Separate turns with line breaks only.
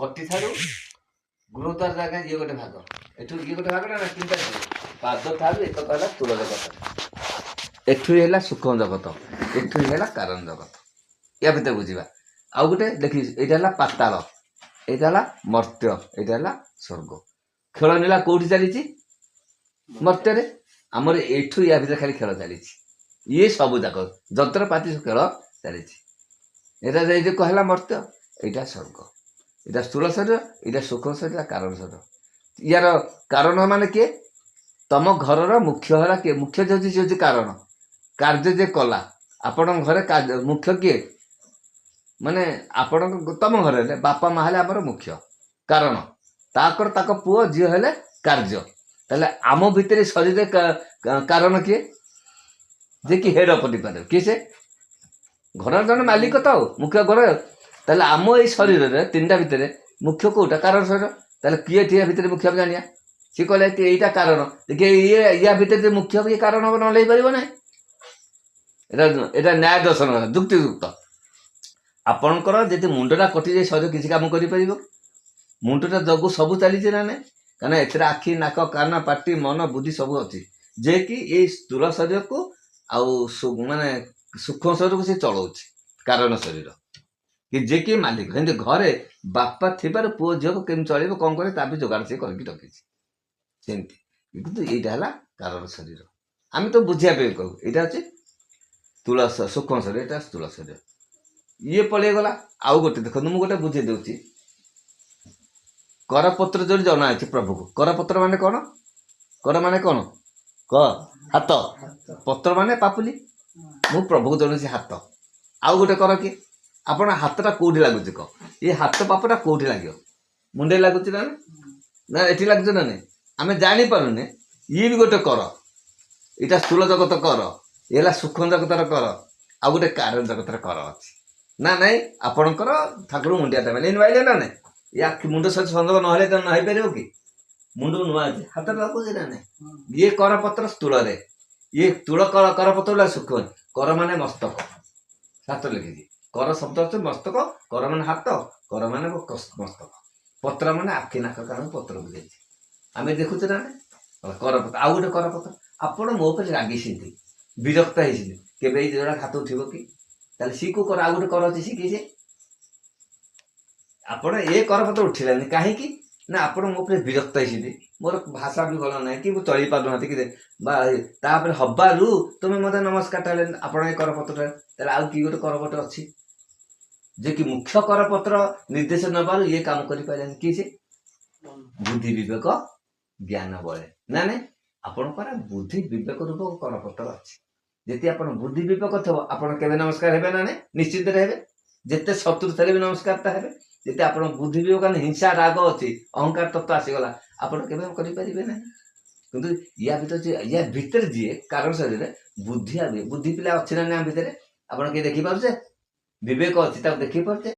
କଟି ଠାରୁ ଗୃହଦ୍ୱାର ଜାଗା ଇଏ ଗୋଟେ ଭାଗ, ଏଠୁ ଇଏ ଗୋଟେ ଭାଗ ନା ନା, ତିନିଟା ଭାଗ। ପାଦ ଠାରୁ ଏତକ ହେଲା ସ୍ଥୂଳ ଜଗତ, ଏଠୁ ହେଲା ସୂକ୍ଷ୍ମ ଜଗତ, ଏଠୁ ହେଲା କାରଣ ଜଗତ। ୟା ଭିତରେ ବୁଝିବା। ଆଉ ଗୋଟେ ଦେଖି, ଏଇଟା ହେଲା ପାତାଳ, ଏଇଟା ହେଲା ମର୍ତ୍ତ୍ୟ, ଏଇଟା ହେଲା ସ୍ୱର୍ଗ। ଖେଳ ନୀଳା କୋଉଠି ଚାଲିଛି? ମର୍ତ୍ତ୍ୟରେ। ଆମର ଏଠୁ ୟା ଭିତରେ ଖାଲି ଖେଳ ଚାଲିଛି। ଇଏ ସବୁ ଯାକ ଯନ୍ତ୍ରପାତି ସବୁ ଖେଳ ଚାଲିଛି। ଏଇଟା ଏଇ କହିଲା ମର୍ତ୍ତ୍ୟ, ଏଇଟା ସ୍ୱର୍ଗ, ଏଇଟା ସ୍ଥୂଳ ଶରୀର, ଏଇଟା ସୂକ୍ଷ୍ମ ଶରୀର, ଏଇଟା କାରଣ ଶରୀର। ୟାର କାରଣ ମାନେ କିଏ? ତମ ଘରର ମୁଖ୍ୟ ହେଲା କିଏ? ମୁଖ୍ୟ ଯେ ହେଉଛି ସେ ହେଉଛି କାରଣ, କାର୍ଯ୍ୟ ଯେ କଲା। ଆପଣଙ୍କ ଘରେ ମୁଖ୍ୟ କିଏ? ମାନେ ଆପଣଙ୍କ ତମ ଘରେ ହେଲେ ବାପା ମା ହେଲେ ଆମର ମୁଖ୍ୟ କାରଣ, ତାଙ୍କର ତାଙ୍କ ପୁଅ ଝିଅ ହେଲେ କାର୍ଯ୍ୟ। ତାହେଲେ ଆମ ଭିତରେ ଶରୀରରେ କାରଣ କିଏ? ଯେ କି ହେଡ୍ ଅଫ୍ ଡିପାର୍ଟମେଣ୍ଟ କିଏ? ସେ ଘରର ଜଣେ ମାଲିକ ତ ଆଉ ମୁଖ୍ୟ ଘର। ତାହେଲେ ଆମ ଏଇ ଶରୀରରେ ତିନିଟା ଭିତରେ ମୁଖ୍ୟ କୋଉଟା? କାରଣ ଶରୀର। ତାହେଲେ କିଏ ଏଠି ଭିତରେ ମୁଖ୍ୟ ଆମେ ଜାଣିବା। ସିଏ କହିଲେ କି ଏଇଟା କାରଣ, ଦେଖିଏ ଇଏ ୟା ଭିତରେ ଯେ ମୁଖ୍ୟ ଇଏ କାରଣ ହବ, ନହେଲେ ହେଇପାରିବ ନାହିଁ। ଏଇଟା ନ୍ୟାୟ ଦର୍ଶନ, ଯୁକ୍ତିଯୁକ୍ତ। ଆପଣଙ୍କର ଯଦି ମୁଣ୍ଡଟା କଟିଯାଇ ଶରୀର କିଛି କାମ କରିପାରିବ? ମୁଣ୍ଡଟା ଯୋଗୁ ସବୁ ଚାଲିଛି ନା ନାଇଁ? କାରଣ ଏଥିରେ ଆଖି, ନାକ, କାନ, ପାଟି, ମନ, ବୁଦ୍ଧି ସବୁ ଅଛି, ଯେ କି ଏଇ ସ୍ଥୂଳ ଶରୀରକୁ ଆଉ ମାନେ ସୂକ୍ଷ୍ମ ଶରୀରକୁ ସେ ଚଳଉଛି କାରଣ ଶରୀର, କି ଯେ କି ମାଲିକ। ସେମିତି ଘରେ ବାପା ଥିବାରୁ ପୁଅ ଝିଅକୁ କେମିତି ଚଳିବ, କଣ କରିବ, ତା ବି ଯୋଗାଡ଼ ସେ କରିକି ରଖିଛି ସେମିତି। କିନ୍ତୁ ଏଇଟା ହେଲା କାରଣ ଶରୀର, ଆମେ ତ ବୁଝିବା ପାଇଁ କହୁ। ଏଇଟା ହଉଛି ସ୍ଥୂଳ ସୂକ୍ଷ୍ମ ଶରୀର, ଏଇଟା ସ୍ଥୂଳ ଶରୀର। ଇଏ ପଳେଇଗଲା। ଆଉ ଗୋଟେ ଦେଖନ୍ତୁ, ମୁଁ ଗୋଟେ ବୁଝେଇ ଦଉଛି। କରପତ୍ର ଯୋଉଠି ଜଣା ଅଛି ପ୍ରଭୁକୁ। କରପତ୍ର ମାନେ କଣ? କର ମାନେ କଣ? କ ହାତ, ପତ୍ର ମାନେ ପାପୁଲି। ମୁଁ ପ୍ରଭୁକୁ ଜଣାଉଛି ହାତ। ଆଉ ଗୋଟେ କର କି? ଆପଣ ହାତଟା କୋଉଠି ଲାଗୁଛି କହ? ଏ ହାତ ପାପଟା କୋଉଠି ଲାଗିବ? ମୁଣ୍ଡରେ ଲାଗୁଛି ନା ନା ଏଠି ଲାଗୁଛି ନା ନାଇଁ? ଆମେ ଜାଣିପାରୁନେ। ଇଏ ବି ଗୋଟେ କର। ଏଇଟା ସ୍ଥୂଳ ଜଗତ କର, ଇଏ ହେଲା ସୂକ୍ଷ୍ମ ଜଗତର କର, ଆଉ ଗୋଟେ କାରଣ ଜଗତର କର ଅଛି ନା ନାଇଁ? ଆପଣଙ୍କର ଠାକୁର ମୁଣ୍ଡିଆ ଟାଇମ୍ ଏଇନେ ପାଇଲେ ନା ନାଇଁ? ଏ ଆଖି ମୁଣ୍ଡ ସହିତ ସଂଯୋଗ ନହେଲେ ତ ନ ହେଇପାରିବ କି? ମୁଣ୍ଡକୁ ନୂଆ ଅଛି, ହାତଟା ଲାଗୁଛି ନା ନାଇଁ? ଇଏ କରପତ୍ର ସ୍ଥୂଳରେ, ଇଏ ସ୍ଥୂଳ କର, କରପତ୍ର ହେଲା ସୂକ୍ଷ୍ମ। କର ମାନେ ମସ୍ତକ, ଶାସ୍ତ୍ର ଲେଖିଛି। କର ଶବ୍ଦ ଅଛି ମସ୍ତକ, କର ମାନେ ହାତ, କର ମାନେ ମସ୍ତକ, ପତ୍ର ମାନେ ଆଖି, ନାକ, କାନ, ପତ୍ର ବୁଝେଇଛି। ଆମେ ଦେଖୁଛେ ନା ନାଇଁ? କରପତ୍ର। ଆଉ ଗୋଟେ କରପତ୍ର, ଆପଣ ମୋ ଉପରେ ରାଗିଛନ୍ତି, ବିରକ୍ତ ହେଇଛନ୍ତି, କେବେ ଏଇ ଯୋଉଟା ହାତ ଉଠିବ କି? ତାହେଲେ ସିଏ କୋଉ କର? ଆଉ ଗୋଟେ କର ଅଛି, ସିଏ କି? ସେ ଆପଣ ଏ କରପତ୍ର ଉଠିଲାନି କାହିଁକି ନା ଆପଣ ମୋ ଉପରେ ବିରକ୍ତ ହେଇଛନ୍ତି, ମୋର ଭାଷା ବି ଭଲ ନାହିଁ କି ମୁଁ ଚଳି ପାରୁନାହାନ୍ତି କି ବା ତାପରେ ହବାରୁ ତୁମେ ମୋତେ ନମସ୍କାରଟା ହେଲେ ଆପଣ ଏ କରପତ୍ରଟା। ତାହେଲେ ଆଉ କି ଗୋଟେ କରପତ୍ର ଅଛି ଯେ କି ମୁଖ୍ୟ କରପତ୍ର ନିର୍ଦ୍ଦେଶ ନେବାରୁ ଇଏ କାମ କରିପାରିଲାନି? କି ସେ ବୁଦ୍ଧି ବିବେକ ଜ୍ଞାନ ବଳେ ନା ନାଇଁ? ଆପଣଙ୍କର ବୁଦ୍ଧି ବିବେକ ରୂପକ କରପତ୍ର ଅଛି। ଯଦି ଆପଣ ବୁଦ୍ଧି ବିବେକ ଥିବ, ଆପଣ କେବେ ନମସ୍କାର ହେବେ ନା ନାଇଁ? ନିଶ୍ଚିନ୍ତରେ ହେବେ। ଯେତେ ଶତ୍ରୁ ଥିଲେ ବି ନମସ୍କାରଟା ହେବେ। ଯଦି ଆପଣ ବୁଦ୍ଧି ବିବେକ ହିଂସା ରାଗ ଅଛି, ଅହଙ୍କାର ତତ୍ତ୍ୱ ଆସିଗଲା, ଆପଣ କେବେ କରିପାରିବେ ନାହିଁ। କିନ୍ତୁ ୟା ଭିତରେ ୟା ଭିତରେ ଯିଏ କାରଣ ଶରୀରରେ ବୁଦ୍ଧି, ଆଉ ବୁଦ୍ଧି ପିଲା ଅଛି ନା ନାଇଁ ଆମ ଭିତରେ? ଆପଣ କିଏ ଦେଖିପାରୁଛେ? ବିବେକ ଅଛି, ତାକୁ ଦେଖିପାରୁଛେ?